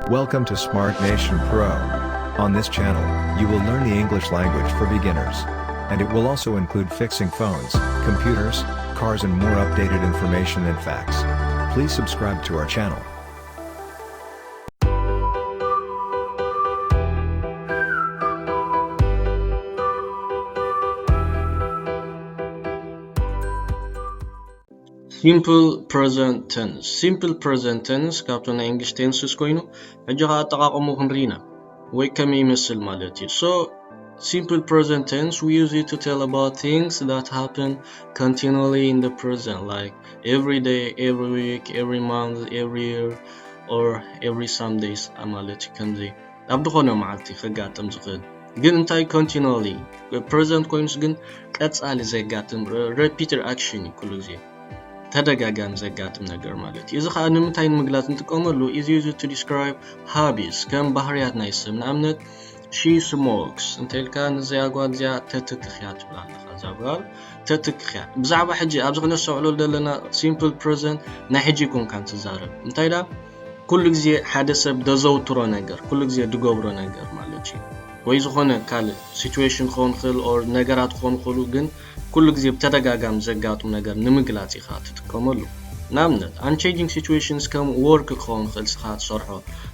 Welcome to Smart Nation Pro. On this channel, you will learn the English language for beginners. And it will also include fixing phones, computers, cars, and more updated information and facts. Please subscribe to our channel. Simple present tense. Simple present tense ካብቶም ናይ English tenses ኮይኑ፣ ሕጂ ኸዓ ኣጠቓቕሙ ክንርኢ ኢና፣ ወይ ከመይ ይመስል ማለት እዩ። So simple present tense, we use it to tell about things that happen continually in the present, like every day, every week, every month, every year, or every some days ማለት እዩ። ከምዚ ኣብ ዝኾነ መዓልቲ ከጋጥም ዝኽእል፣ ግን እንታይ continually present ኮይኑስ ግን ቀጻሊ ዘጋጥም፣ repeated action እዩ፣ ኩሉ ግዜ ተደጋጋሚ ዘጋጥም ነገር ማለት እዩ። እዚ ኸዓ ንምንታይ ንምግላጽ ንጥቀመሉ? Is used to describe habits፣ ከም ባህርያት ናይ ሰብ። ንኣብነት she smokes እንተ ኢልካ፣ ንዚኣ ጓል እዚኣ ተትክኽያ ትብል ኣለኻ። እዛ ጓል ተትክኽያ። ብዛዕባ ሕጂ ኣብዚ ክነስተውዕሎ ዘለና simple present ናይ ሕጂ ኮንካ ትዛረብ። እንታይ ዳ? ኩሉ ግዜ ሓደ ሰብ ደዘውትሮ ነገር፣ ኩሉ ግዜ ድገብሮ ነገር ማለት እዩ። ወይ ዝኾነ ካልእ situation ክኸውን ይኽእል፣ or ነገራት ክኾኑ ይኽእሉ፣ ግን ኩሉ ግዜ ብተደጋጋሚ ዘጋጥም ነገር ንምግላጽ ኢኻ ትጥቀመሉ። ንኣብነት፣ unchanging situations ከም work ክኸውን ይኽእል፣ ንስኻ ትሰርሖ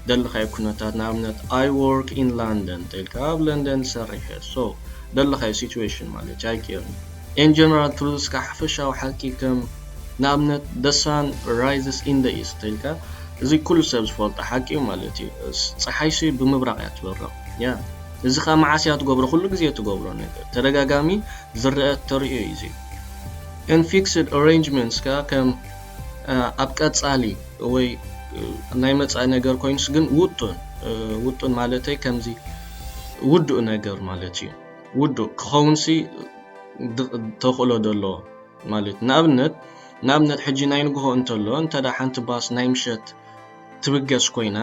ደለኻዮ ኩነታት። ንኣብነት፣ I work in London እንተ ኢልካ፣ ኣብ ለንደን ሰሪሐ። So ደለኻዮ situation ማለት እዩ፣ ኣይቅየርን። In general truths፣ ካብ ሓፈሻዊ ሓቂ፣ ከም ንኣብነት፣ the sun rises in the east እንተ ኢልካ፣ እዚ ኩሉ ሰብ ዝፈልጦ ሓቂ እዩ ማለት እዩ። ጸሓይሲ ብምብራቕ እያ ትበርቕ። ያ፣ እዚ ኸዓ መዓስ እያ ትገብሮ? ኩሉ ግዜ ትገብሮ ነገር፣ ተደጋጋሚ ዝረአ ተርእዮ እዩ እዚ። And fixed arrangements ከኣ ከም፣ እ፣ ኣብ ቀጻሊ ወይ፣ እ፣ ናይ መጻኢ ነገር ኮይኑስ ግን ውጡን፣ እ፣ ውጡን ማለተይ ከምዚ ውዱእ ነገር ማለት እዩ። ውዱእ ክኸውንሲ ድ-፣ ተኽእሎ ዘለዎ ማለት እዩ። ንኣብነት፣ ንኣብነት ሕጂ ናይ ንግሆ እንተሎ፣ እንተ ደኣ ሓንቲ ባስ ናይ ምሸት ትብገስ ኮይና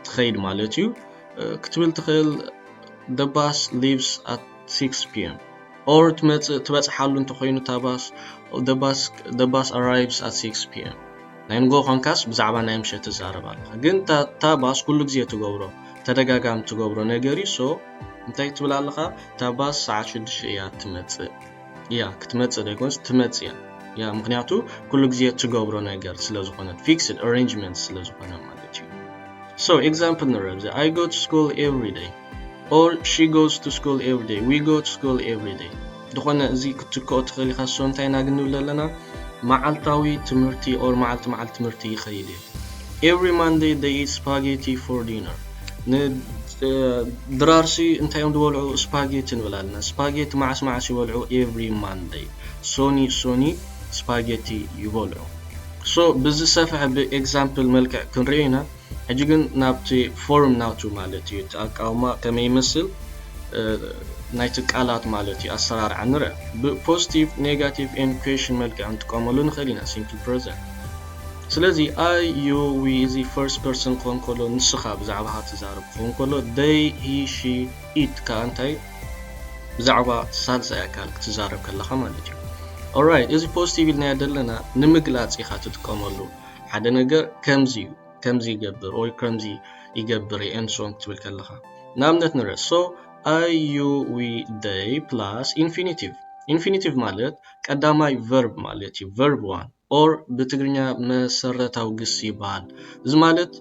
ትኸይድ ማለት እዩ፣ እ፣ ክትብል ትኽእል፣ the bus leaves at six p.m. or ትመጽእ፣ ትበጽሓሉ እንተኾይኑ እታ ባስ፣ the bus፣ the bus arrives at six p.m. ናይ ንግሆ ኾንካስ ብዛዕባ ናይ ምሸት ትዛረብ ኣለኻ። ግን እታ፣ እታ ባስ ኩሉ ግዜ ትገብሮ፣ ተደጋጋሚ ትገብሮ ነገር እዩ። So እንታይ ትብል ኣለኻ? እታ ባስ ሰዓት ሽዱሽተ እያ ትመጽእ። እያ ክትመጽእ ዘይኮነስ ትመጽእ እያ። እያ፣ ምኽንያቱ ኩሉ ግዜ ትገብሮ ነገር ስለ ዝኾነት፣ fixed arrangement ስለ ዝኾነ ማለት እዩ። So example ንረብ፣ I go to school every day or she goes to school every day, we go to school every day። ዝኾነ እዚ ክትክኦ ትኽእል ኢኻ። So እንታይ ኢና ግን ንብል ኣለና? መዓልታዊ ትምህርቲ or መዓልቲ መዓልቲ ትምህርቲ ይኸይድ እየ። Every Monday they eat spaghetti for dinner። ን-፣ እ፣ ድራርሲ እንታይ እዮም ዝበልዑ? ስፓጌቲ ንብል ኣለና። ስፓጌቲ መዓስ መዓስ ይበልዑ? Every Monday። ሶኒ፣ ሶኒ ስፓጌቲ ይበልዑ። So ብዝሰፍሐ ብኤግዛምፕል መልክዕ ክንሪኦ ኢና። ሕጂ ግን ናብቲ ፎርም ናቱ ማለት እዩ፣ እቲ ኣቃውማ ከመይ ይመስል፣ እ፣ ናይቲ ቃላት ማለት እዩ፣ ኣሰራርዓ ንርአ። ብፖዚቲቭ፣ ኔጋቲቭ፣ ኤንድ ኩዌሽን መልክዕ ንጥቀመሉ ንኽእል ኢና፣ ሲምፕል ፕረዘንት። ስለዚ I, you, we፣ እዚ ፈርስት ፐርሰን ክኸውን ከሎ፣ ንስኻ ብዛዕባኻ ትዛረብ ክኸውን ከሎ፣ they, he, she, it ከኣ እንታይ? ብዛዕባ ሳልሳይ ኣካል ክትዛረብ ከለኻ ማለት እዩ። ኦራይት፣ እዚ ፖዚቲቭ ኢልናዮ ዘለና ንምግላጽ ኢኻ ትጥቀመሉ። ሓደ ነገር ከምዚ እዩ፣ ከምዚ ይገብር ወይ ከምዚ ይገብር እየ፣ and so on ክትብል ከለኻ። ንኣብነት ንርእ። So I, you, we, they plus ኢንፊኒቲቭ። ኢንፊኒቲቭ ማለት ቀዳማይ ቨርብ ማለት እዩ፣ ቨርብ ዋን። ኦር ብትግርኛ መሰረታዊ ግስ ይበሃል። እዚ ማለት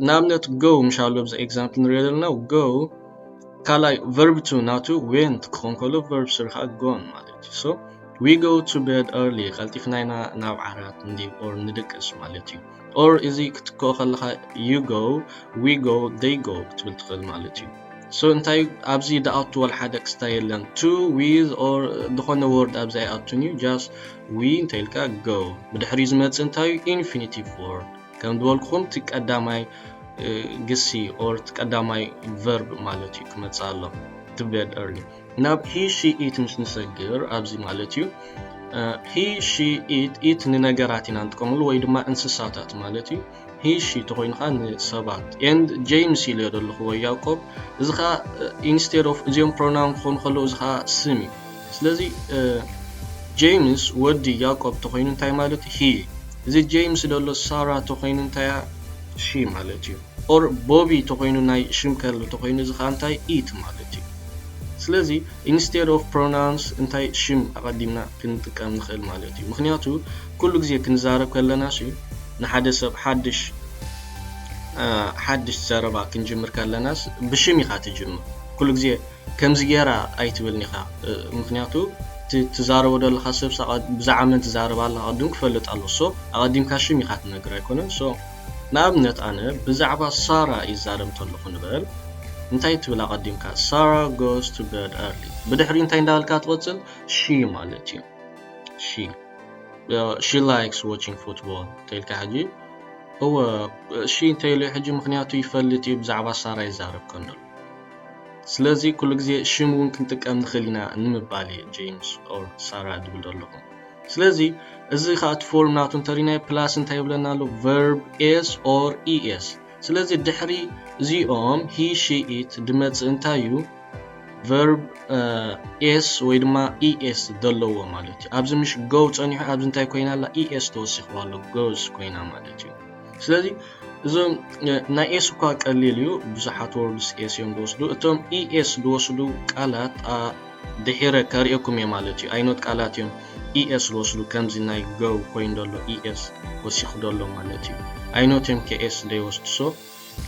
ንኣብነት ጎ ምሻሎ ኣብዚ ኤግዛምፕል ንሪኦ ዘለና፣ ጎ ካልኣይ ቨርብ ቱ ናቱ ዌንት ክኾን ከሎ፣ ቨርብ ስሪ ከዓ ጎን ማለት እዩ። So we go to bed early፣ ቀልጢፍና ኢና ናብ ዓራት ንድይብ ኦር ንድቅስ ማለት እዩ። ኦር እዚ ክትክኦ ከለኻ you go፣ we go፣ they go ክትብል ትኽእል ማለት እዩ። So እንታይ ኣብዚ ደኣቱ ወላ ሓደ ክስታይ የለን። To፣ with or ዝኾነ ወርድ ኣብዚ ኣይኣቱን እዩ። Just we እንተ ኢልካ go። ብድሕሪ ዝመጽእ እንታይ እዩ? ኢንፊኒቲቭ ወርድ። ከም ዝበልኩኹም እቲ ቀዳማይ፣ እ፣ ግሲ ኦር እቲ ቀዳማይ ቨርብ ማለት እዩ ክመጽእ ኣሎ። To bed early። ናብ he፣ she፣ it ምስ ንሰግር ኣብዚ ማለት እዩ፣ እ፣ he፣ she፣ it፣ it ንነገራት ኢና ንጥቀመሉ ወይ ድማ እንስሳታት ማለት እዩ። He፣ she ተኾይኑ ኸዓ ንሰባት። And ጄምስ ኢለ ዘለኹ ወይ ያዕቆብ፣ እዚ ኸዓ፣ እ፣ ኢንስቴድ ኦፍ እዚኦም ፕሮናውን ክኾኑ ከለዉ እዚ ኸዓ ስም እዩ። ስለዚ፣ እ፣ ጄምስ ወዲ ያዕቆብ ተኾይኑ እንታይ ማለት እዩ? He። እዚ ጄምስ ደሎ ሳራ ተኾይኑ እንታይ እያ? she ማለት እዩ። Or ቦቢ ተኾይኑ ናይ ሽም ከሎ ተኾይኑ እዚ ኸዓ እንታይ it ማለት እዩ። ስለዚ instead of pronouns እንታይ ሽም ኣቐዲምና ክንጥቀም ንኽእል ማለት እዩ። ምኽንያቱ ኩሉ ግዜ ክንዛረብ ከለና ሲ ንሓደ ሰብ ሓድሽ ሓድሽ ዘረባ ክንጅምር ከለናስ ብሽም ኢኻ ትጅምር። ኩሉ ግዜ ከምዚ ገይራ ኣይትብልን ኢኻ። ምኽንያቱ ትዛረቦ ዘለኻ ሰብ ብዛዕባ መን ትዛረብ ኣላ ኣቐድም ክፈልጥ ኣሎ። ሶ ኣቐዲምካ ሽም ኢኻ ትነግር ኣይኮነን። ሶ ንኣብነት ኣነ ብዛዕባ ሳራ ይዛረብ እንተለኹ ንበል እንታይ ትብል ኣቐዲምካ? Sarah goes to bed early። ብድሕሪ እንታይ እንዳበልካ ትቐጽል? She ማለት እዩ። She likes watching football ተልካ ሕጂ እወ she እንተኢሉ ሕጂ ምኽንያቱ ይፈልጥ እዩ ብዛዕባ ሳራ ይዛረብ ከንደሉ። ስለዚ ኩሉ ግዜ ሽም እውን ክንጥቀም ንኽእል ኢና ንምባል እየ ጄምስ or ሳራ ድብል ዘለኹ። ስለዚ እዚ ከዓ እቲ ፎርም ናቱ እንተሪናዮ ፕላስ እንታይ ይብለና ኣሎ? Verb s or es። ስለዚ ድሕሪ እዚኦም he she it ድመፅእ እንታይ እዩ? Verb s ወይ ድማ es ዘለዎ ማለት እዩ። ኣብዚ ምሽ go ፀኒሑ ኣብዚ እንታይ ኮይና ኣላ? Es ተወሲኽዋ ኣሎ። Goes ኮይና ማለት እዩ። ስለዚ እዞም ናይ s እኳ ቀሊል እዩ። ብዙሓት words s እዮም ዝወስዱ። እቶም es ዝወስዱ ቃላት ድሒረ ከርእየኩም እየ ማለት እዩ። ኣይኖት ቃላት እዮም es ዝወስዱ። ከምዚ ናይ go ኮይኑ ዘሎ es ወሲኹ ዘሎ ማለት እዩ። ኣይኖት እዮም ከ s ዘይወስዱ። ሶ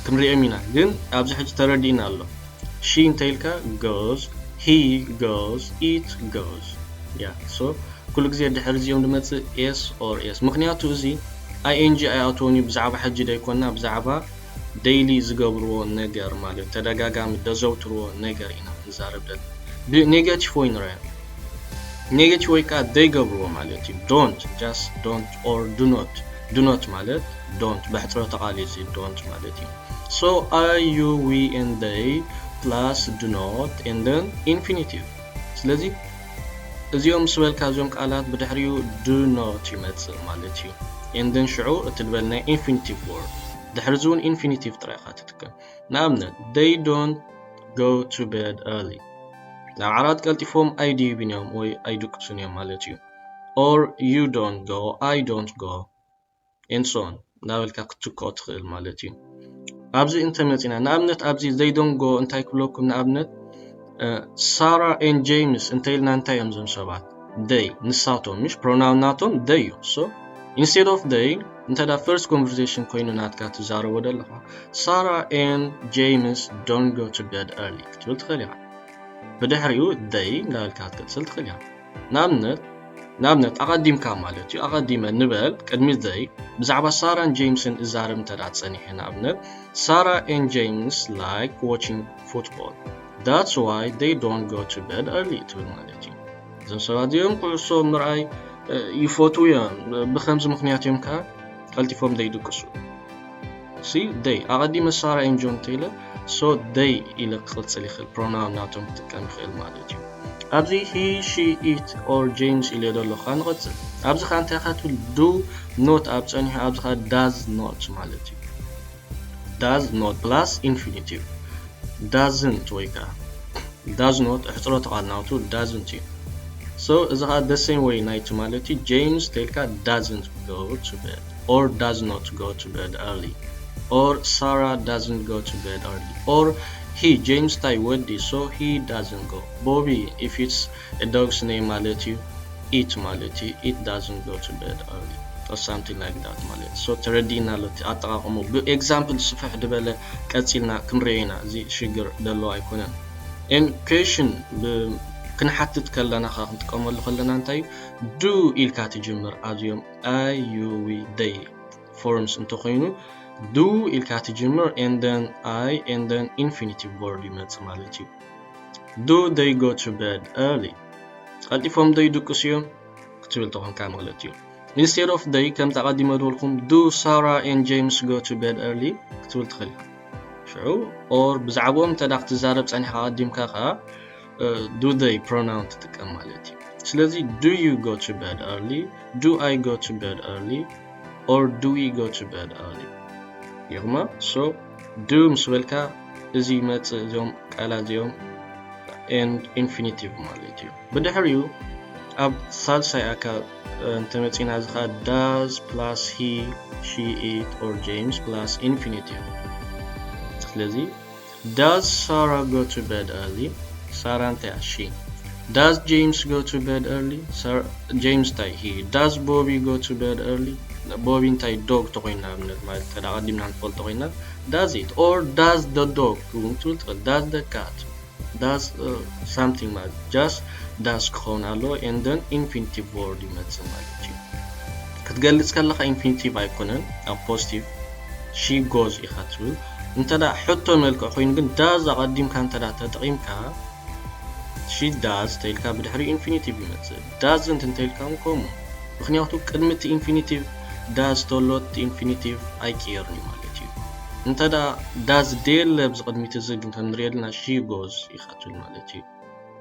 ክንሪኦም ኢና። ግን ኣብዚ ሕጂ ተረዲእና ኣሎ። She እንተ ኢልካ goes፣ he goes፣ it goes። ያ so ኩሉ ግዜ ድሕሪ እዚኦም ዝመፅእ s or es። ምክንያቱ እዚ ing ኣይኣትዎን እዩ። ብዛዕባ ሕጂ ደይኮና ብዛዕባ daily ዝገብርዎ ነገር ማለት ተደጋጋሚ ደዘውትርዎ ነገር ኢና ንዛረብ ዘለና። ብኔጋቲቭ ወይ ንረያ ኔጌቲቭ ወይ ከዓ ዘይገብርዎ ማለት እዩ። Don't, just don't or do not። Do not ማለት don't ብሕፅረተ ቃል እዩ። Don't ማለት እዩ። So I, you, we and they plus do not and then infinitive። ስለዚ እዚኦም ምስ በልካ እዚኦም ቃላት ብድሕሪኡ do not ይመፅእ ማለት እዩ። And then ሽዑ እቲ ዝበልናዮ infinitive word ድሕሪ እዚ እውን infinitive ጥራይ ኢኻ ትጥቀም። ንኣብነት they don't go to bed early። ናብ ዓራት ቀልጢፎም ኣይድይቡን እዮም ወይ ኣይድቅሱን እዮም ማለት እዩ። Or you don't go, I don't go and so on እናበልካ ክትትክኦ ትኽእል ማለት እዩ። ኣብዚ እንተመፂና ንኣብነት ኣብዚ they don't go እንታይ ክብለኩም ንኣብነት ሳራ and ጄምስ እንተ ኢልና እንታይ እዮም እዞም ሰባት? They ንሳቶም ምሽ pronoun ናቶም they እዩ። So instead of they እንተ first conversation ኮይኑ ናትካ ትዛረቦ ዘለኻ Sarah and James don't go to bed early ክትብል ትኽእል ኢኻ። ብድሕሪኡ they እንዳበልካ ክትቅፅል ትኽእል ኢኻ። ንኣብነት ንኣብነት ኣቐዲምካ ማለት እዩ። ኣቐዲመ ንበል ቅድሚ they ብዛዕባ ሳራን ጄምስን እዛረብ እንተ ጸኒሐ ንኣብነት Sarah and James like watching football. That's why they don't go to bed early ትብል ማለት እዩ። እዞም ሰባት እዚኦም ኩዕሶ ምርኣይ ይፈትዉ እዮም። ብከምዚ ምክንያት እዮም ከዓ ቀልጢፎም ዘይድቅሱ። See they ኣቐዲመ ሳራ and ጆን ተይለ so they ኢለ ክቕፅል ይኽእል pronoun ናቶም ክጥቀም ይኽእል ማለት እዩ። ኣብዚ he, she, it or James ኢለ ዘለኹ ንቐፅል። ኣብዚ ከዓ እንታይ ኢኻ ትብል do not ኣብ ፀኒሑ ኣብዚ ከዓ does not ማለት እዩ። Does not plus infinitive doesn't ወይ ከዓ does not እሕፅሮ ተቓል ናቱ doesn't እዩ። So እዚ ከዓ the same way ናይቲ ማለት እዩ። James ተልካ doesn't go to bed or does not go to bed early or Sarah doesn't go to bed early or he James ታይ ወዲ so he doesn't go Bobby if it's a dog's name ማለት እዩ it ማለት እዩ it doesn't go to bed early or something like that ማለት so ተረዲእና ኣሎ ኣጠቃቅሙ ብ example ስፍሕ ዝበለ ቀፂልና ክንሪኦ ኢና እዚ ሽግር ደሎ ኣይኮነን። And question ክንሓትት ከለና ካ ክንጥቀመሉ ከለና እንታይ do ኢልካ ትጅምር ኣብዚኦም I, you, we, they forms እንተኮይኑ do ኢልካ ትጅምር and then I and then infinitive word ይመፅእ ማለት እዩ። Do they go to bed early? ቀልጢፎም ዶ ይድቅሱ እዮም ክትብል ተኾንካ ማለት እዩ። Instead of they ከምቲ ኣቐዲመ ዝበልኩም do Sarah and James go to bed early ክትብል ትኽእል ኢኻ። ሽዑ or ብዛዕባኦም እንተ ክትዛረብ ጸኒሕካ ኣቐዲምካ ከኣ do they pronoun ትጥቀም ማለት እዩ። ስለዚ do you go to bed early? Do I go to bed early? Or do we go to bed early? ይኹማ so do ምስ በልካ እዚ ይመጽእ እዚኦም ቃላት እዚኦም and infinitive ማለት እዩ። ብድሕሪኡ ኣብ ሳልሳይ ኣካል እንተመፂና፣ እዚ ከዓ does plus he, she, it, or James plus infinitive። ስለዚ does Sarah go to bed early? ሳራ እንታይ እያ? She. Does James go to bed early? James እንታይ? He. Does Bobby go to bed early? ቦቢ እንታይ? Dog ተኮይና ኣብነት ማለት ተዳ ቀዲምና ንፈልጦ ኮይና does it or does the dog እውን ትብል ትኽእል። Does the cat? Does something ማለት just does ክኸውን ኣለዎ and then infinitive word ይመፅእ ማለት እዩ። ክትገልፅ ከለካ infinitive ኣይኮነን ኣብ positive she goes ኢካ ትብል። እንተ ሕቶ መልክዕ ኮይኑ ግን does ኣቐዲምካ እንተ ተጠቂምካ she does ተይልካ ብድሕሪ infinitive ይመፅእ። Doesn't እንተይልካ እውን ከምኡ። ምክንያቱ ቅድሚ እቲ infinitive does ተሎ እቲ infinitive ኣይቅየርን እዩ ማለት እዩ። እንተ does ደየለ ኣብዚ ቅድሚት እዚ ግን ከም ንሪኦ ዘለና she goes ኢካ ትብል ማለት እዩ።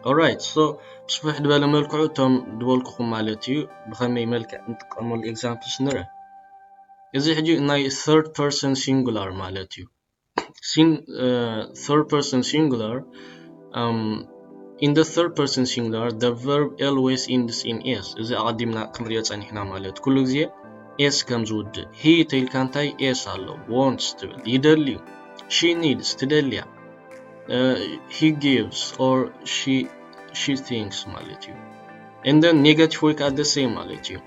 Alright, so ብስፍሕ ዝበለ መልክዑ እቶም ዝበልኩኹም ማለት እዩ ብኸመይ መልክዕ ንጥቀመሉ examples ንርኢ። እዚ ሕጂ ናይ third person singular ማለት እዩ። Third person singular, in the third person singular the verb always ends in s። እዚ ኣቐዲምና ክንሪኦ ጸኒሕና ማለት ኩሉ ግዜ s ከም ዝውድእ። He ተይልካ እንታይ s ኣሎ? Wants ትብል፣ ይደሊ እዩ። She needs ትደልያ። He gives or she thinks ማለት እዩ። And then negative ወይ ከዓ the same ማለት እዩ።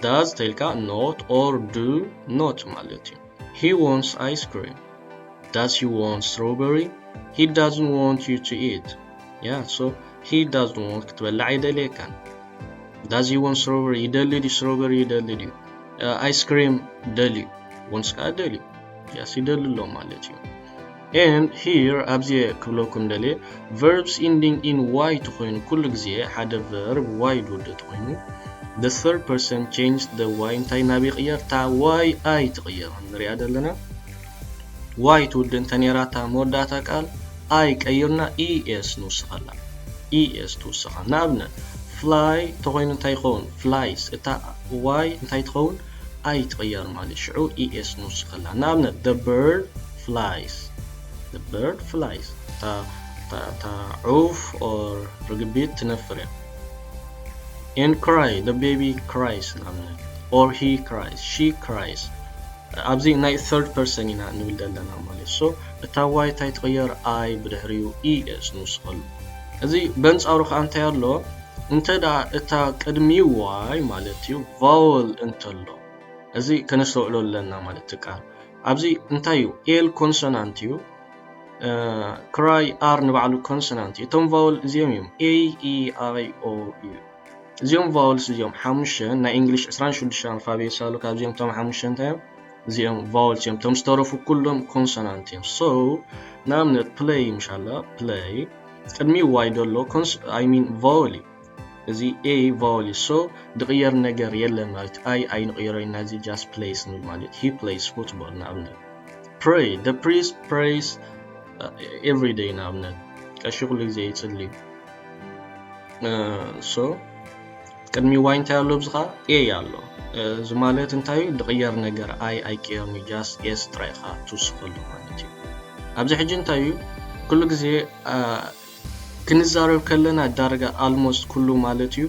Does ተይልካ not or do not ማለት እዩ። He wants ice cream. Does he want strawberry? He doesn't want you to eat. Yeah, so he doesn't want ክትበልዕ ኣይደልየካን። Does he want strawberry? ይደሊ ድዩ strawberry? ይደሊ ድዩ ice cream? ደልዩ። Wants ከዓ ደልዩ። Yes ይደሊ ኣሎ ማለት እዩ። And here ኣብዚ ክብለኩም ደልየ verbs ending in y ተኾይኑ ኩሉ ግዜ ሓደ verb y ዝውድእ ተኾይኑ the third person change the y እንታይ ናብ ይቕየር? እታ y i ትቕየር ንሪኣ ዘለና። Y ትውድእ እንተ ነይራ እታ መወዳእታ ቃል i ቀይርና es ንውስኸላ። Es ትውስኻ። ንኣብነት fly ተኾይኑ እንታይ ይኸውን? Flies። እታ y እንታይ ትኸውን? I ትቕየር ማለት ሽዑ es ንውስኸላ። ንኣብነት the bird flies። The bird flies። እታ ዑፍ or ርግቢት ትነፍር እያ። And cry, the baby cries ንኣብነት or he cries, she cries። ኣብዚ ናይ third person ኢና ንብል ዘለና ማለት so እታ y እንታይ ትቕየር? I ብድሕሪኡ es ንውስኸሉ። እዚ በንጻሩ ከዓ እንታይ ኣሎ? እንተ ደኣ እታ ቅድሚ y ማለት እዩ vowel እንተሎ እዚ ከነስተውዕሎ ኣለና ማለት እቲ ቃል ኣብዚ እንታይ እዩ? L consonant እዩ። Cry R ንባዕሉ consonant እዩ። እቶም vowel እዚኦም እዮም a e i o u። እዚኦም vowels እዚኦም ሓሙሽተ ናይ English ዕስራን ሽዱሽተን alphabets ኣሎ። ካብዚኦም እቶም ሓሙሽተ እንታይ እዮም? እዚኦም vowels እዮም። እቶም ዝተረፉ ኩሎም consonant እዮም። So ንኣብነት play ምሻላ play ቅድሚ y ዘሎ I mean vowel እዩ። እዚ a vowel እዩ። So ዝቕየር ነገር የለን ማለት I ኣይንቕይሮ ኢና። እዚ just plays ንብል ማለት he plays football ንኣብነት። Pray, the priest prays every day ንኣብነት ቀሺ ኩሉ ግዜ ይጽሊ። So ቅድሚ y እንታይ ኣሎ? ኣብዚ ኸዓ a ኣሎ። እዚ ማለት እንታይ እዩ? ዝቕየር ነገር I ኣይቅየርን እዩ። Just s ጥራይ ኢኻ ትውስኸሉ ማለት እዩ። ኣብዚ ሕጂ እንታይ እዩ? ኩሉ ግዜ ክንዛረብ ከለና ዳርጋ almost ኩሉ ማለት እዩ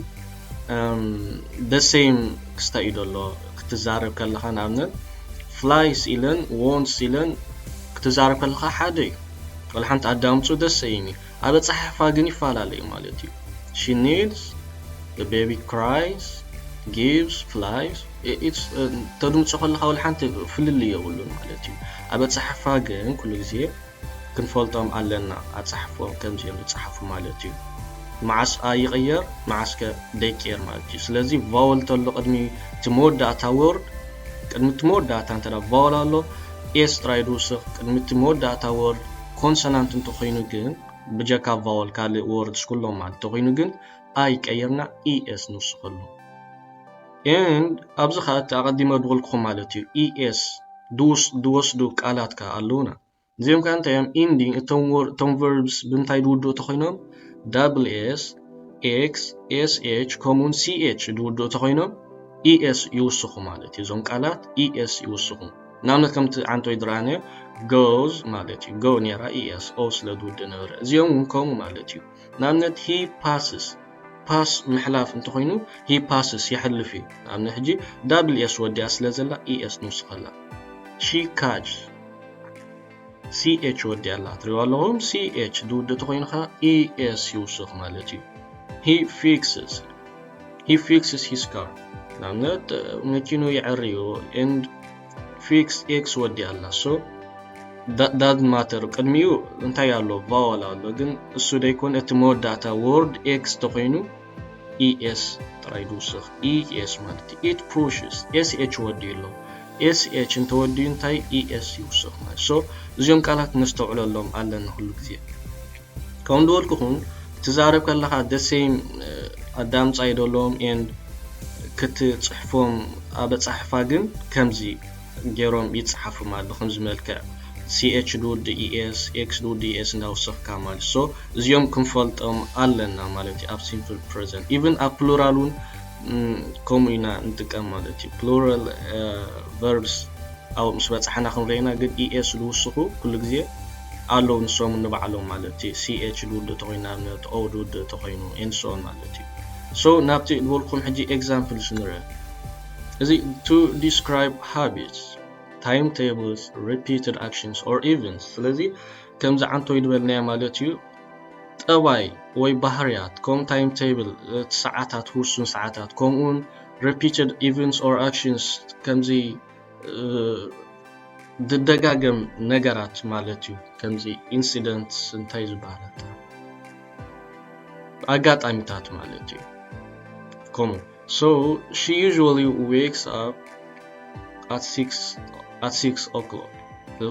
the same ክስታይ እዩ ዘሎ። ክትዛረብ ከለኻ ንኣብነት flies ኢለን wants ኢለን ክትዛረብ ከለኻ ሓደ እዩ። ወላ ሓንቲ ኣዳምፁ the same እዩ። ኣብ ኣፀሓሕፋ ግን ይፈላለ እዩ ማለት እዩ። She needs the baby cries gives flies it's ተድምፆ ከለኻ ወላ ሓንቲ ፍልልይ የብሉን ማለት እዩ። ኣብ ኣፀሓሕፋ ግን ኩሉ ግዜ ክንፈልጦም ኣለና ኣጻሕፍኦም ከምዚኦም ዝጸሓፉ ማለት እዩ። መዓስ a ይቕየር መዓስከ ደይቅየር ማለት እዩ። ስለዚ vowel ተሎ ቅድሚ እቲ መወዳእታ word ቅድሚ እቲ መወዳእታ እንተ vowel ኣሎ s ጥራይ ድውስኽ ቅድሚ እቲ መወዳእታ word consonant እንተኾይኑ ግን ብጀካ vowel ካልእ words ኩሎም ማለት እንተኾይኑ ግን a ይቀየርና es ንውስኸሉ። And ኣብዚ ኸዓ እቲ ኣቐዲመ ድበልኩኹም ማለት እዩ es ድወስዱ ቃላት ከ ኣለዉና። እዚኦም ከ እንታይ እዮም? Ending እቶም verbs ብምንታይ ዝውድኡ ተኾይኖም double s x sh ከምኡውን ch ዝውድኡ ተኾይኖም es ይውስኹ ማለት እዩ። እዞም ቃላት es ይውስኹ። ንኣብነት ከምቲ ዓንቶይ ዝረኣናዮ goes ማለት እዩ። Go ነይራ es o ስለ ዝውድእ ነበረ። እዚኦም እውን ከምኡ ማለት እዩ። ንኣብነት he passes pass ምሕላፍ እንተኾይኑ he passes የሕልፍ እዩ። ንኣብነት ሕጂ double s ወዲኣ ስለ ዘላ es ንውስኸላ። She catches ch ወዲኣ ኣላ ትሪእዋ ኣለኹም። Ch ድውድእ ተኾይኑ ኸዓ es ይውስኽ ማለት እዩ። He fixes he fixes his car ንኣብነት መኪኑ የዕርዮ and fix x ወዲኣ ኣላ። So that doesn't matter። ቅድሚኡ እንታይ ኣሎ? Vowel ኣሎ። ግን እሱ ደይኮን እቲ መወዳእታ word x ተኾይኑ es ጥራይ ዝውስኽ። Es ማለት እዩ። It pushes sh ወዲኡ ኣሎ። Sh እንተወዲኡ እንታይ es ይውስኽ ማለት። So እዚኦም ቃላት ነስተውዕለሎም ኣለና ኩሉ ግዜ። ከም ዝበልኩኹም ትዛረብ ከለኻ the same ኣዳምጻ ይደለዎም and ክትጽሕፎም ኣበጻሕፋ ግን ከምዚ ገይሮም ይጽሓፉ ማለት ብከምዚ መልክዕ ch ድውድእ es x ድውድእ es እንዳወሰኽካ ማለት። So እዚኦም ክንፈልጦም ኣለና ማለት እዩ ኣብ simple present። Even ኣብ plural እውን ከምኡ ኢና ንጥቀም ማለት እዩ። Plural verbs ኣብ ምስ በጻሕና ክንሪኤና ግን es ዝውስኹ ኩሉ ግዜ ኣለዉ ንሶም ንባዕሎም ማለት እዩ። Ch ድውድእ ተኾይኑ ንኣብነት o ድውድእ ተኾይኑ and so on ማለት እዩ። So ናብቲ ዝበልኩም ሕጂ examples ንርአ። እዚ to describe habits, timetables, repeated actions or events። ስለዚ ከምዚ ዓንቶ ይድበልናዮ ማለት እዩ። ጠባይ ወይ ባህርያት ከም timetable እቲ ሰዓታት ውሱን ሰዓታት ከምኡውን repeated events or actions ከምዚ ዝደጋገም ነገራት ማለት እዩ። ከምዚ incidents እንታይ ዝበሃል ኣጋጣሚታት ማለት እዩ። ከምኡ so she usually wakes up at six at six o'clock።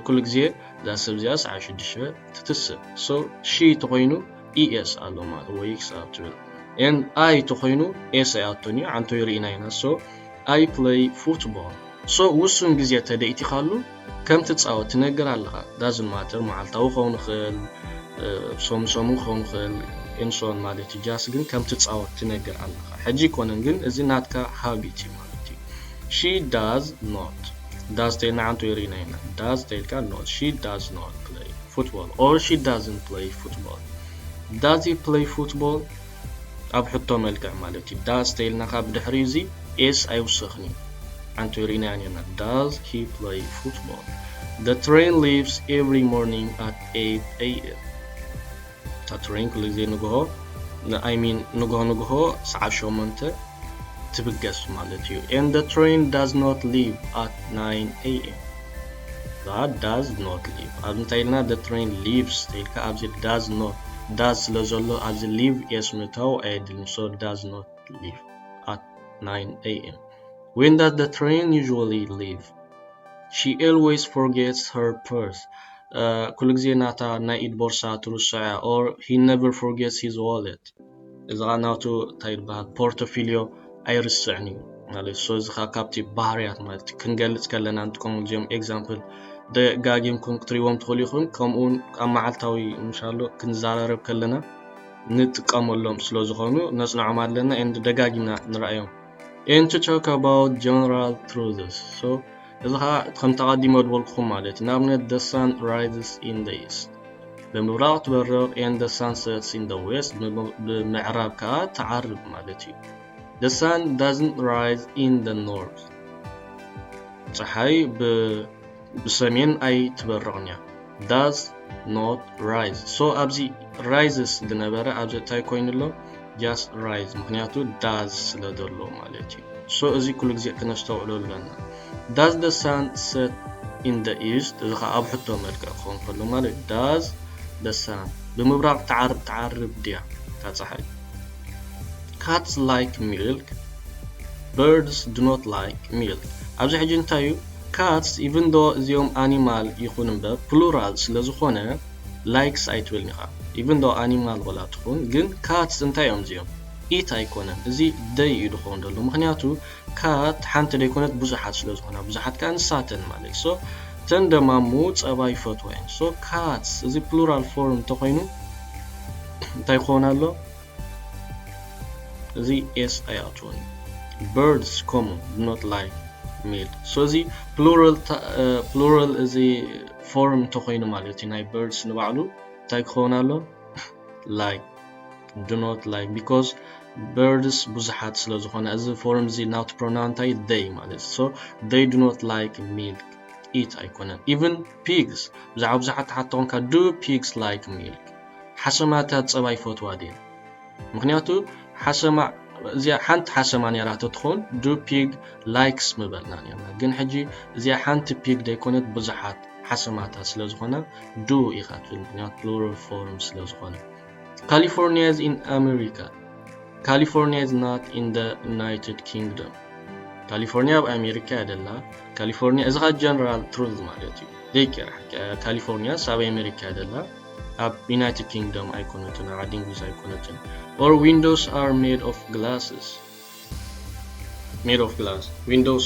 ኩሉ ግዜ እዛ ሰብ እዚኣ ሰዓት ሽዱሽተ ትትስእ። So she ተኾይኑ es ኣሎ ማለት wakes up ትብል። And I ተኾይኑ s ኣይኣቶን እዩ፣ ዓንቶ ይርኢና ኢና። So I play football። So ውሱን ግዜ ተደኢትኻሉ ከም ትጻወት ትነግር ኣለኻ። Doesn't matter መዓልታዊ ክኸውን ይኽእል፣ ሰሙን ሰሙን ክኸውን ይኽእል and so on ማለት እዩ። Just ግን ከም ትጻወት ትነግር ኣለኻ። ሕጂ ኣይኮነን ግን እዚ ናትካ habit እዩ ማለት እዩ። She does not does ተይልና ዓንቶ ይርኢና ኢና። Does ተይልካ not she does not play football or she doesn't play football። Does he play football? ኣብ ሕቶ መልክዕ ማለት እዩ። Does ተይልና ካብ ድሕሪ እዚ s ኣይውሰኽን እዩ። ዓንቶ ይርኢና ኔርና። Does he play football? The train leaves every morning at eight a.m. እታ train ኩሉ ግዜ ንግሆ I mean ንግሆ ንግሆ ሰዓት ሸሞንተ ትብገስ ማለት እዩ። And the train does not leave at nine a.m. That does not leave ኣብ እንታይ ኢልና the train leaves ተይልካ ኣብዚ does not does ስለ ዘሎ ኣብዚ leave s ምእታው ኣየድልን። So does not leave at nine a.m. When does the train usually leave? She always forgets her purse. ኩሉ ግዜ ናታ ናይ ኢድ ቦርሳ ትርስዖ እያ or he never forgets his wallet። እዚ ኸዓ ናቱ እንታይ ይበሃል portfolio ኣይርስዕን እዩ ማለት so እዚ ኸዓ ካብቲ ባህርያት ማለት ክንገልጽ ከለና ንጥቀመሉ እዚኦም example ደጋጊምኩም ክትሪእዎም ትኽእሉ ኢኹም። ከምኡውን ኣብ መዓልታዊ ምሻሎ ክንዘራረብ ከለና ንጥቀመሎም ስለ ዝኾኑ ነጽንዖም ኣለና and ደጋጊምና ንርኣዮም። And to talk about general truths so እዚ ኸዓ ከም ተቐዲሞ ዝበልኩኹም ማለት እዩ። ንኣብነት the sun rises in the east ብምብራቕ ትበርቕ and the sun sets in the west ብምዕራብ ከዓ ትዓርብ ማለት እዩ። The sun doesn't rise in the north ፀሓይ ብሰሜን ኣይትበርቕን እያ። Does not rise so ኣብዚ rises ዝነበረ ኣብዚ እንታይ ኮይኑ ኣሎ? Just rise ምኽንያቱ does ስለ ዘሎ ማለት እዩ። So እዚ ኩሉ ግዜ ክነስተውዕሎ ኣለና። Does the sun set in the east እዚ ኸዓ ኣብ ሕቶ መልክዕ ክኸውን ከሎ ማለት does the sun ብምብራቕ ትዓርብ ትዓርብ ድያ እታ ፀሓይ? Cats like milk. Birds do not like milk። ኣብዚ ሕጂ እንታይ እዩ? Cats even though እዚኦም animal ይኹን እምበር plural ስለ ዝኾነ likes ኣይትብልን ኢኻ። Even though animal ወላ ትኹን ግን cats እንታይ እዮም እዚኦም? Eat ኣይኮነን። እዚ they እዩ ዝኸውን ዘሎ ምኽንያቱ cat ሓንቲ ደይኮነት ብዙሓት ስለ ዝኾና ብዙሓት ከዓ ንሳተን ማለት እዩ። So እተን ደማሙ ፀባ ይፈትዋ እየን። So cats እዚ plural form እንተኾይኑ እንታይ ክኸውን ኣሎ? እዚ s ኣይኣትዎን። Birds ከምኡ do not like milk so እዚ plural plural እዚ form እንተኾይኑ ማለት እዩ ናይ birds ንባዕሉ እንታይ ክኸውን ኣሎ? Like do not like because birds ብዙሓት ስለ ዝኾነ፣ እዚ form እዚ ናቱ pronoun እንታይ? They ማለት። So they do not like milk, it ኣይኮነን። Even pigs፣ ብዛዕባ ብዙሓት ትሓቶ ኮንካ፣ do pigs like milk? ሓሰማታት ጸባ ይፈትዋ ድየን? ምኽንያቱ ሓሰማ፣ እዚኣ ሓንቲ ሓሰማ ነይራ ተትኾን፣ do pig likes ምበልና ነርና። ግን ሕጂ እዚኣ ሓንቲ pig ዘይኮነት፣ ብዙሓት ሓሰማታት ስለ ዝኾነ፣ do ኢኻ ትብል፣ ምኽንያቱ plural form ስለ ዝኾነ። California is in America. California is not in the United Kingdom. ካሊፎርኒያ ኣብ ኣሜሪካ እያ ደላ። ካሊፎርኒያ፣ እዚ ኸኣ general truth ማለት እዩ። ዘይቀር፣ ካሊፎርኒያ ኣብ ኣሜሪካ እያ ደላ። ኣብ ዩናይትድ ኪንግደም ኣይኮነትን፣ ኣብ ዓዲ እንግሊዝ ኣይኮነትን። Or windows are made of glasses. Made of glass. Windows፣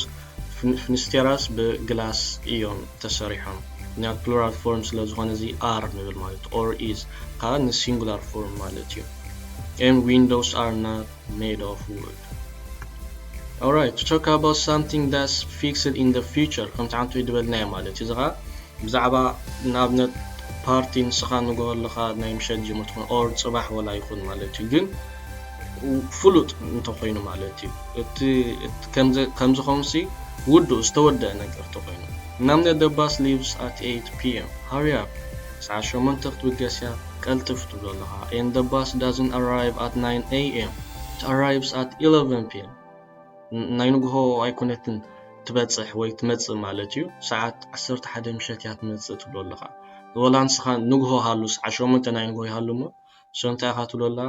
ፍን-፣ ፍንስቴራስ ብግላስ እዮም ተሰሪሖም። ምክንያቱ plural form ስለ ዝኾነ፣ እዚ are ንብል ማለት፣ or is ኸኣ ን singular form ማለት እዩ። And windows are not made of wood. Alright, to talk about something that's fixed in the future፣ ከምቲ ሓንቲ ወይ ዝበልናዮ ማለት እዩ። እዚ ኸኣ ብዛዕባ፣ ንኣብነት፣ ፓርቲ ንስኻ ንግሆ ኣለኻ፣ ናይ ምሸት ጅምር ትኾን፣ or ጽባሕ ወላ ይኹን ማለት እዩ። ግን ፍሉጥ እንተኾይኑ ማለት እዩ። እቲ፣ እቲ ከምዚ፣ ከምዚ ኾንሲ ውዱእ ዝተወደአ ነገር እንተኾይኑ። ንኣብነት፣ the bus leaves at eight p.m. Hurry up። ሰዓት ሸሞንተ ክትብገስ እያ፣ ቀልጥፍ ትብሎ ኣለኻ። And the bus doesn't arrive at nine a.m., it arrives at eleven p.m. ን-፣ ናይ ንግሆ ኣይኮነትን ትበጽሕ ወይ ትመጽእ ማለት እዩ። ሰዓት ዓሰርተ ሓደ ምሸት እያ ትመጽእ ትብሎ ኣለኻ። ወላ ንስኻ ንግሆ ሃሉ፣ ሰዓት ሸሞንተ ናይ ንግሆ ይሃሉ እሞ፣ so እንታይ ኢኻ ትብሎ ኣላ?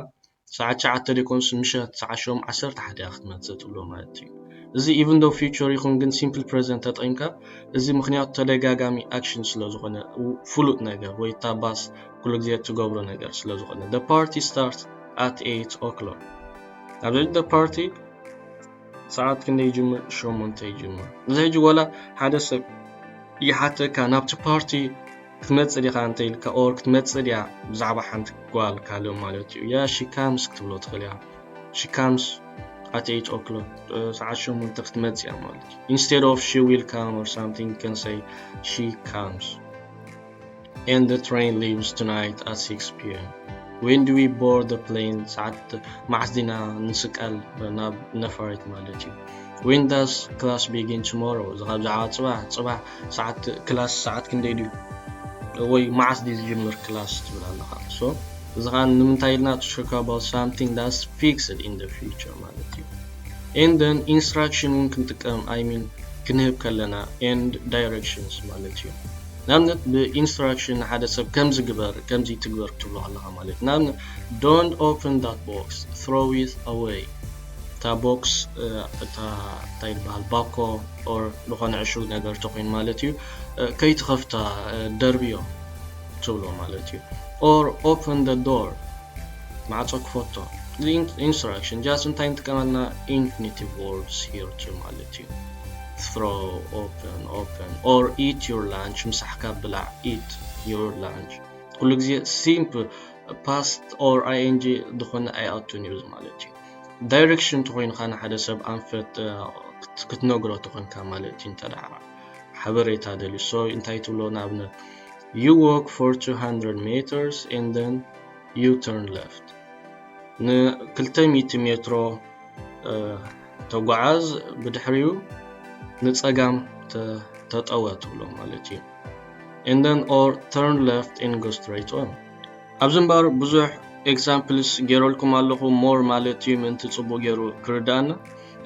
ሰዓት ትሽዓተ ደይኮንስ ምሸት ሰዓት ሸም-፣ ዓሰርተ ሓደ እያ ክትመጽእ ትብሎ ማለት እዩ። እዚ even though future ይኹን፣ ግን simple present ተጠቂምካ፣ እዚ ምኽንያቱ ተደጋጋሚ ኣክሽን ስለ ዝኾነ፣ ው-፣ ፍሉጥ ነገር ወይ እታ ባስ ኩሉ ግዜ እትገብሮ ነገር ስለ ዝኾነ። The party starts at eight o'clock። ኣብዚ ሕጂ the party ሰዓት ክንደይ ይጅምር? ሸሞንተ ይጅምር። እዚ ሕጂ ወላ ሓደ ሰብ ይሓተካ፣ ናብቲ ፓርቲ ክትመጽእ ዲኻ እንተ ኢልካ፣ or ክትመጽእ ድያ ብዛዕባ ሓንቲ ጓል ካልእ ማለት እዩ። Yeah, she comes ክትብሎ ትኽእል እያ። She comes at eight o'clock፣ እ፣ ሰዓት ሸሞንተ ክትመጽእ እያ ማለት እዩ። Instead of she will come or something, you can say she comes. And the train leaves tonight at six p.m. When do we board the plane? ሰዓት መዓስ ዲና ንስቀል ናብ ነፋሪት ማለት እዩ። When does class begin tomorrow? እዚ ካብ ብዛዕባ ጽባሕ፣ ጽባሕ ሰዓት ክላስ ሰዓት ክንደይ ድዩ? ወይ መዓስ ድዩ ዝጅምር ክላስ ትብል ኣለኻ። So፣ እዚ ኸኣ ንምንታይ ኢልና? To talk about something that's fixed in the future ማለት እዩ። And then instruction እውን ክንጥቀም፣ I mean፣ ክንህብ ከለና፣ and directions ማለት እዩ። ንኣብነት፣ ብኢንስትራክሽን ንሓደ ሰብ ከምዚ ግበር፣ ከምዚ ትግበር ክትብሎ ኣለኻ ማለት እዩ። ንኣብነት፣ don't open that box, throw it away። እታ ቦክስ፣ እ፣ እታ እንታይ ይበሃል፣ ባኮ or ዝኾነ ዕሹግ ነገር ተኾይኑ ማለት እዩ፣ እ፣ ከይትኸፍታ፣ እ፣ ደርብዮ ትብሎ ማለት እዩ። Or open the door፣ ማዕጾ ክፈቶ። The in-, instruction፣ just እንታይ ንጥቀመልና? Infinitive words here too ማለት እዩ። Throw, open, open, or eat your lunch፣ ምሳሕካ ብላዕ፣ eat your lunch። ኩሉ ግዜ simple past or I N G ዝኾነ ኣይኣቱን እዩ ማለት እዩ። ዳይሬክሽን ተኾይኑ ኸኣ ንሓደ ሰብ ኣንፈት፣ እ፣ ክት-፣ ክትነግሮ ተኾንካ ማለት እዩ። እንተ ደኣ ሓበሬታ ደልዩ። So፣ እንታይ ትብሎ? ንኣብነት፣ you walk for two hundred meters and then you turn left። ንክልተ ሚእቲ ሜትሮ፣ እ፣ ተጓዓዝ፣ ብድሕሪኡ ንጸጋም ተ-፣ ተጠወ ትብሎ ማለት እዩ። And then, or turn left and go straight on። ኣብዚ እምበር ብዙሕ ኤግዛምፕልስ ገይረልኩም ኣለኹ፣ more ማለት እዩ፣ ምእንቲ ጽቡቕ ገይሩ ክርዳእና።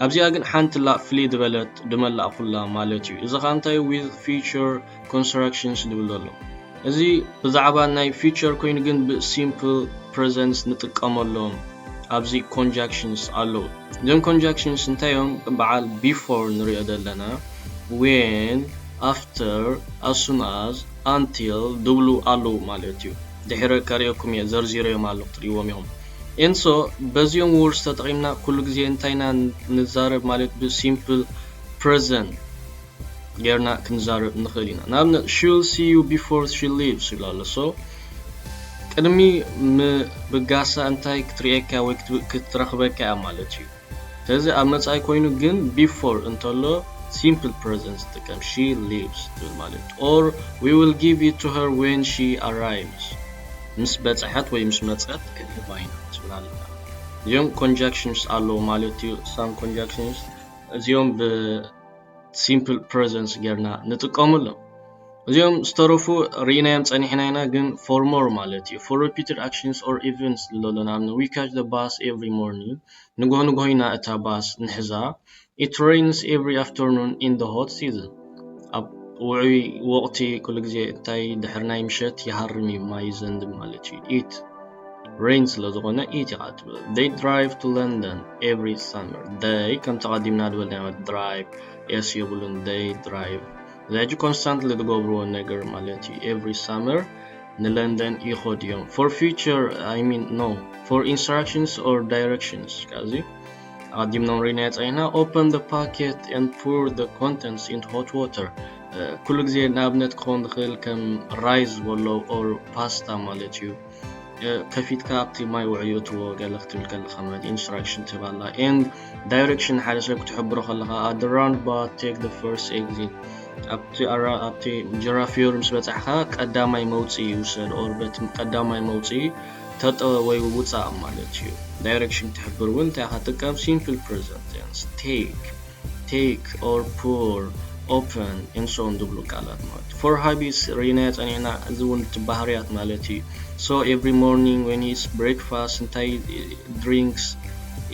ኣብዚኣ ግን ሓንቲ ላ ፍልይ ዝበለት ድመላእኩላ ማለት እዩ። እዚ ኸኣ እንታይ? With future constructions ድብል ዘሎ። እዚ ብዛዕባ ናይ ፊቸር ኮይኑ ግን ብሲምፕል ፕረዘንስ ንጥቀመሎም ኣብዚ ኮንጃክሽንስ ኣለዉ። እዞም ኮንጃክሽንስ እንታይ እዮም? በዓል ቢፎር ንሪኦ ዘለና፣ ዌን፣ ኣፍተር፣ ኣሱን ኣዝ፣ ኣንቲል ድብሉ ኣለዉ ማለት እዩ። ድሕረ ከርእየኩም እየ፣ ዘርዚረዮም ኣለዉ ክትርእይዎም ኢኹም። And so በዚኦም ወርድስ ተጠቒምና ኩሉ ግዜ እንታይ ኢና ንዛረብ ማለት ብሲምፕል ፕረዘንት ጌርና ክንዛረብ ንኽእል ኢና። ንኣብነት she'll see you before she leaves ይብላ ኣሎ። So ቅድሚ ምብጋሳ እንታይ ክትርእየካ ወይ ክትብ-፣ ክትረኽበካ እያ ማለት እዩ። ስለዚ ኣብ መጻኢ ኮይኑ ግን ቢፎር እንተሎ ሲምፕል ፕረዘንት ትጥቀም፣ she leaves ትብል ማለት እዩ። Or we will give it to her when she arrives፣ ምስ በጽሐት ወይ ምስ መጸት ክንህባ ኢና ትብል ኣለና። እዚኦም conjunctions ኣለዉ ማለት እዩ። Some conjunctions እዚኦም ብ simple present ጌርና ንጥቀመሎም። እዚኦም ዝተረፉ ርኢናዮም ጸኒሕና ኢና፣ ግን for more ማለት እዩ። For repeated actions or events ኣሎ። ንኣብነት we catch the bus every morning፣ ንግሆ ንግሆ ኢና እታ ባስ ንሕዛ። It rains every afternoon in the hot season። ኣብ ውዑይ ወቕቲ ኩሉ ግዜ እንታይ ድሕሪ ናይ ምሸት ይሃርም እዩ፣ ማይ ይዘንብ ማለት እዩ። It rain ስለ ዝኾነ it ኢኻ ትብል። They drive to London every summer። They ከም ተቐዲምና ዝበልናዮ drive s የብሉን። They drive እዚ ሕጂ constantly ዝገብርዎ ነገር ማለት እዩ። Every summer ንለንደን ይኸዱ እዮም። For future I mean no for instructions or directions። ካብዚ ኣቐዲምና ርኢናዮ ጸኒሕና። Open the packet and pour the contents into hot water። ኩሉ ግዜ ንኣብነት ክኸውን ዝኽእል ከም ራይስ ዝበሎ or ፓስታ ማለት እዩ። ከፊትካ ኣብቲ ማይ ውዑይ እትዎ ገለ ክትብል ከለኻ ማለት ኢንስትራክሽን ትህብ ኣላ። And direction ሓደ ሰብ ክትሕብሮ ከለኻ at the roundabout take the first exit። ኣብቲ ኣራ ኣብቲ ጀራፊዮር ምስ በጻሕካ ቀዳማይ መውጽኢ ይውሰድ or በቲ ቀዳማይ መውጽኢ ተጠወ ወይ ውጻእ ማለት እዩ። ዳይሬክሽን ክትሕብር እውን እንታይ ኢኻ ትጥቀም? Simple present tense take take or pour open and so on ዝብሉ ቃላት ማለት እዩ። For habits ርኢናዮ ጸኒሕና፣ እዚ እውን እቲ ባህርያት ማለት እዩ። So every morning when he eats breakfast እንታይ drinks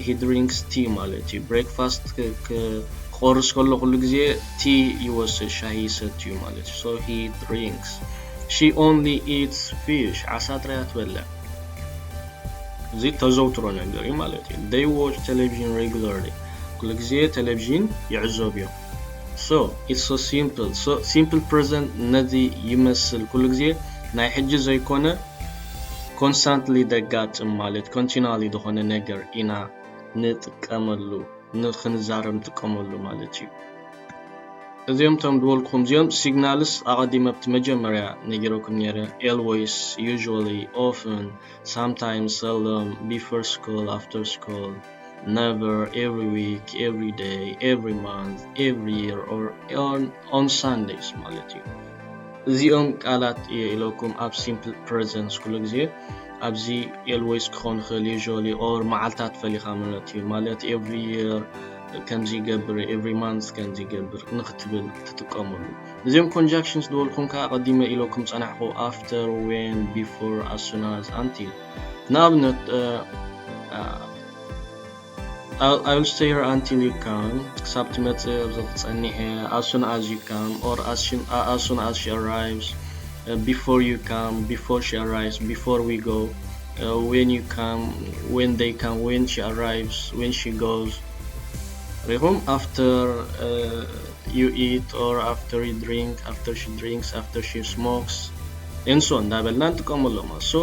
he drinks tea ማለት እዩ። Breakfast ክቆርስ ከሎ ኩሉ ግዜ ቲ ይወስድ፣ ሻሂ ይሰትዩ ማለት እዩ። So he drinks she only eats fish ዓሳ ጥራይ ትበልዕ። እዚ ተዘውትሮ ነገር እዩ ማለት እዩ። They watch television regularly ኩሉ ግዜ ቴሌቪዥን ይዕዘቡ እዮም። So it's so simple። So simple present ነዚ ይመስል። ኩሉ ግዜ ናይ ሕጂ ዘይኮነ constantly ደጋጥም ማለት continually ዝኾነ ነገር ኢና ንጥቀመሉ፣ ንክንዛረብ ንጥቀመሉ ማለት እዩ። እዚኦም እቶም ዝበልኩኹም እዚኦም ሲግናልስ ኣቐዲመ ኣብቲ መጀመርያ ነጊረኩም ነይረ። Always, usually, often, sometimes, seldom, before school, after school, never, every week, every day, every month, every year, or on, on Sundays ማለት እዩ። እዚኦም ቃላት እየ ኢለኩም ኣብ simple present ኩሉ ግዜ ኣብዚ always ክኾን ይኽእል usually or መዓልታት ፈሊኻ ማለት እዩ። ማለት every year ከምዚ ይገብር every month ከምዚ ይገብር ንክትብል ትጥቀመሉ። እዚኦም conjunctions ዝበልኩም ከዓ ቀዲመ ኢለኩም ጸናሕኩ after, when, before, as soon as, until። ንኣብነት I will stay here until you come ክሳብ ትመጽእ ኣብዚ ክጸኒሕ እየ። As soon as you come or as soon as she arrives, before you come, before she arrives, before we go, when you come, when they come, when she arrives, when she goes። ሪኹም after you eat or after you drink, after she drinks, after she smokes and so እንዳበልና ንጥቀመሎም። So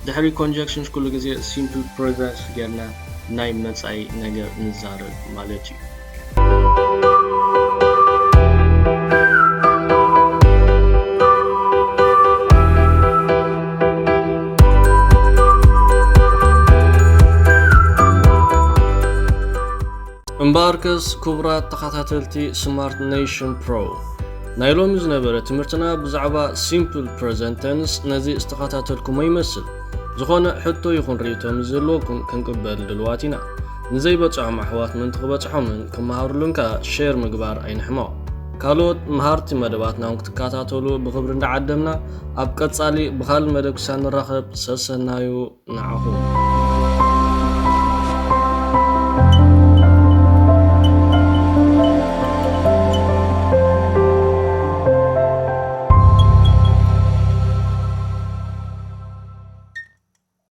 ድሕሪ conjunctions ኩሉ ግዜ simple present ጌርና ናይ መጻኢ ነገር ንዛረብ ማለት እዩ። እምበኣርከስ ክቡራት ተኸታተልቲ Smart Nation Pro፣ ናይ ሎሚ ዝነበረ ትምህርትና ብዛዕባ simple present tense ነዚ ዝተኸታተልኩሞ ይመስል። ዝኾነ ሕቶ ይኹን ርእይቶ ምስ ዘለወኩም ክንቅበል ድልዋት ኢና። ንዘይበጽሖም ኣሕዋት ምእንቲ ክበጽሖምን ክመሃሩሉን ከኣ share ምግባር ኣይንሕመቕ። ካልኦት መሃርቲ መደባትና እውን ክትከታተሉ ብኽብሪ እንዳዓደምና፣ ኣብ ቀጻሊ ብኻልእ መደብ ክሳብ ንራኸብ ሰሰናዩ ንዓኹም።